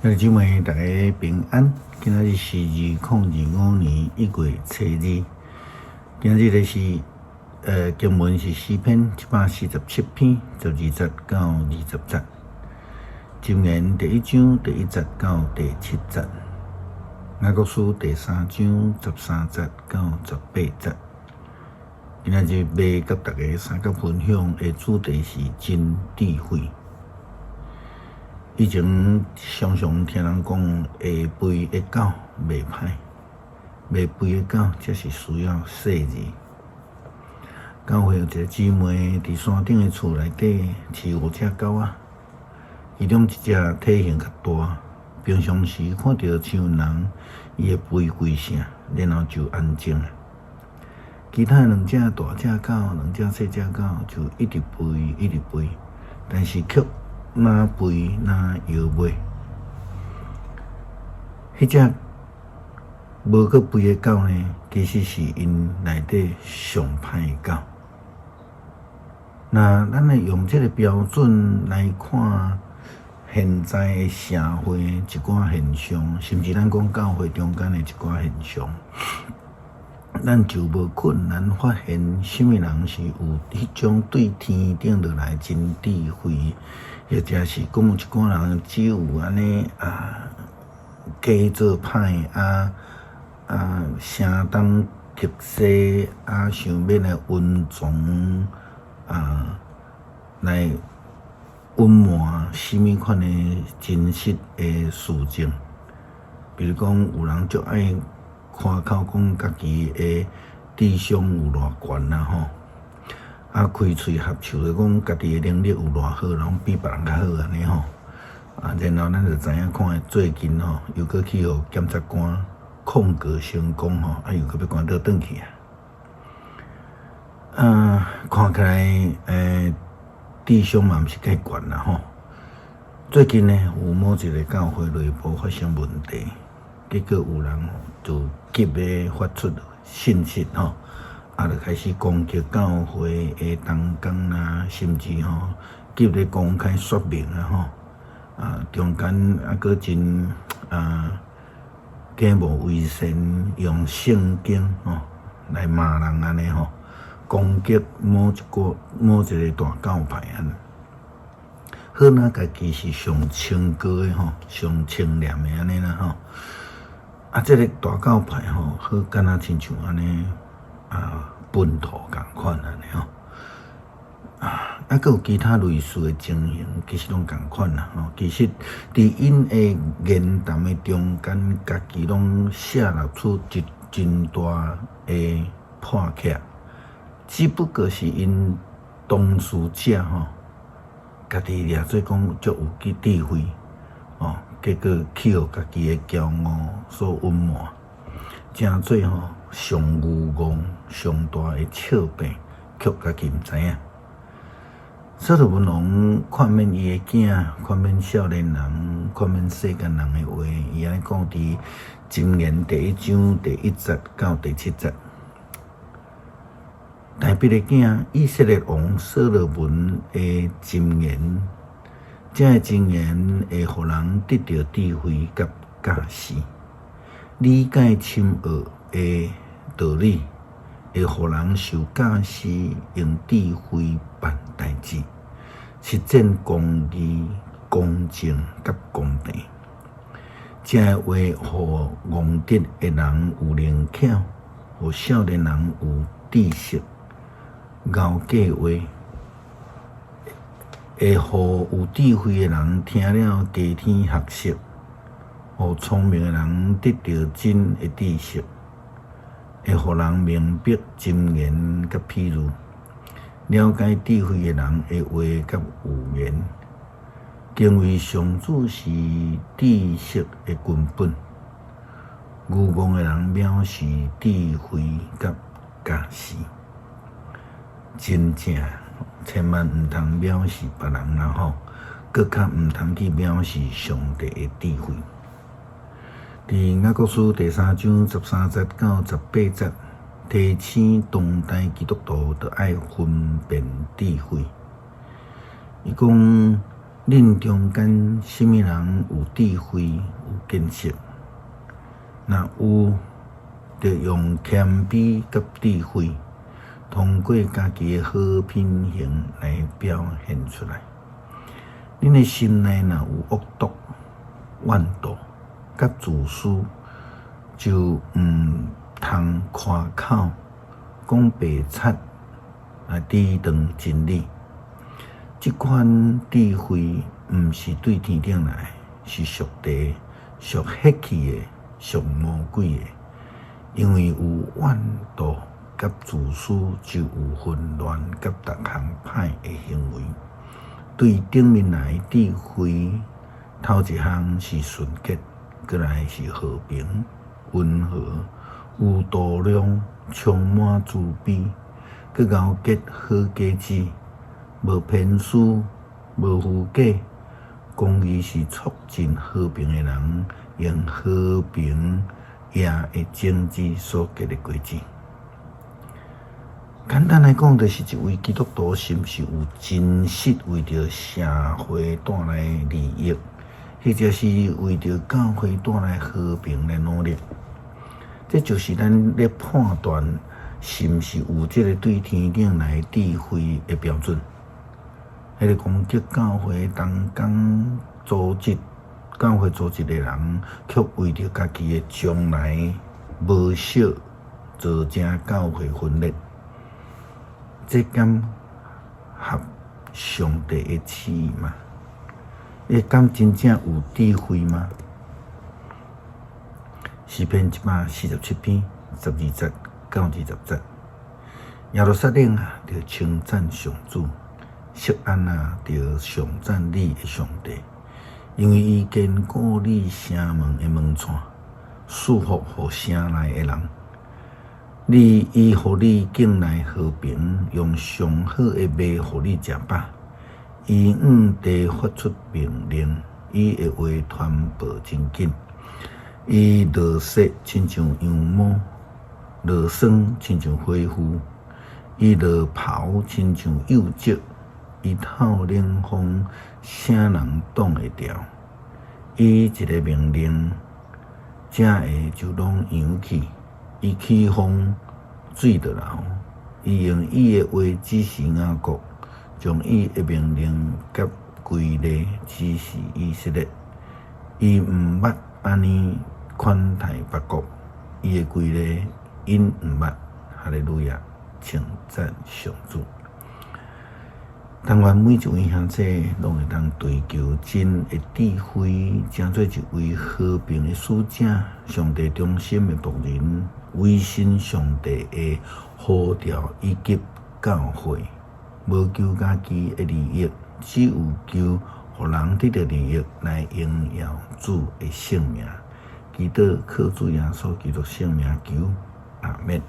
兄弟姊妹，大家平安。今仔日是2025年1月初2。今仔日的是經文是詩篇147篇12節到20節。箴言第一章第一節到第七節。雅各書第三章13節到18節。今仔日欲佮大家相佮分享的主題是真智慧。以前常常聽人講，會吠的狗袂歹，袂吠的狗才是需要細膩。教會有一个姊妹佇山頂的厝內底飼五隻狗仔，其中一隻體型較大，平常時看著像人，伊會吠幾聲，然後就安靜。其他兩隻大隻狗、兩隻細隻狗就一直吠，一直吠，但是卻若吠若搖尾。彼隻無閣吠的狗呢，其實是𪜶內底上歹的狗。若咱來用這个標準來看現在的社會一寡現象，甚至咱講教會中間的一寡現象，咱就無困難發現啥物人是有彼種對天頂落來真智慧，或者是講有一寡人只有按呢啊，假做歹啊啊，聲東擊西啊，想欲來隱藏啊，來隱瞞啥物款的真實的事情。比如講，有人足愛誇口講家己的智商有偌懸啦吼，啊開喙合手的講家己的能力有偌好，攏比別人較好按呢吼。啊，然後咱就知影看最近吼，又閣去予檢察官控告成功吼，啊又閣欲關倒轉去啊。啊，看起來智商嘛毋是介懸啦吼。最近呢，有某一个教會內部發生問題，結果有人就急咧發出信息吼，啊，就開始攻擊教會的同工啦，甚至吼急咧公開說明啊吼，啊，中間啊閣真啊假冒為善，用聖經吼來罵人按呢吼，攻擊某一个大教派按呢。好若家己是上清高的吼，上清廉的按呢啦吼。啊，這个大教派吼，好敢若親像按呢啊，糞土仝款按呢吼。啊，啊，閣有其他類似的情形，其實攏仝款啦吼。其實，佇𪜶的言談的中間，家己攏泄露出一真大的破缺，只不過是𪜶當事者吼，家己掠做講足有去智慧，哦，結果去予家己的驕傲所隱瞞，成做吼上愚戇、上大的笑柄，卻家己毋知影。所羅門王勸勉伊的囝，勸勉少年人，勸勉世間人的話，伊按呢講佇箴言第一章第一節到第七節。大衛的囝以色列王所羅門的箴言，這个箴言會予人得著智慧佮教示，理解深奧的道理，會予人受教示，用智慧辦代誌，實踐公義、公正佮公平。這个話予戇直的人有靈巧，予少年人有知識。熬計劃會予有智慧的人聽了加添學識，予聰明的人得著真的知識，會予人明白箴言佮譬喻，了解智慧的人的話佮預言。敬畏上主是知識的根本，愚戇的人藐視智慧佮教示。真正千萬毋通藐視別人啦吼，閣較毋通去藐視上帝的智慧。佇雅各書第三章13節到18節，提醒當代基督徒著愛分辨智慧。伊講，恁中間啥物人有智慧、有見識？若有，著用謙卑佮智慧，通過家己的好品行來表現出來。恁的心內若有惡毒、怨妒佮自私，就毋通誇口講白賊來抵擋真理。這款智慧毋是對天頂來，是屬地、屬血氣的、屬魔鬼的。因為有怨妒佮自私，就有混亂佮逐項歹的行為。對頂面來的智慧，頭一項是純潔，過來是和平、溫和、有度量、充滿慈悲，閣𠢕結好果子，無偏私，無虛假。公義是促進和平的人，用和平葉的種子所結的果子。簡單來講，就是一位基督徒是毋是有真實為著社會帶來利益，或者是為著教會帶來和平來努力。這就是咱咧判斷是毋是有這个對天頂來智慧的標準。彼个攻擊教會同工組織、教會組織的人，卻為著家己的將來無惜造成教會分裂，這敢合上帝的旨意嗎？這敢真正有智慧嗎？詩篇147篇12節到20節，耶路撒冷啊，著稱讚上主。錫安啊，著頌讚你的上帝，因為伊堅固你城門的門閂，賜福予城內的人。你伊予你境內和平，用上好的麥予你食飽。伊向地發出命令，伊的話傳播真緊。伊落雪親像羊毛，落霜親像火烌，伊落雹親像幼石。伊透冷風，啥人擋會牢？伊一个命令，這个就攏揚起；伊起風，水就流。伊用伊的話指示雅各，將伊的命令佮規例指示以色列。伊毋捌按呢款待別國，伊的規例𪜶毋捌。哈利路亞，稱讚上主。但願每一位兄弟攏會當追求真的智慧，成做一位和平的使者，上帝忠心的僕人，委身上帝的呼召以及教會，無求家己的利益，只有求予人得著利益來榮耀主的聖名。祈禱靠主耶穌基督聖名求，阿們。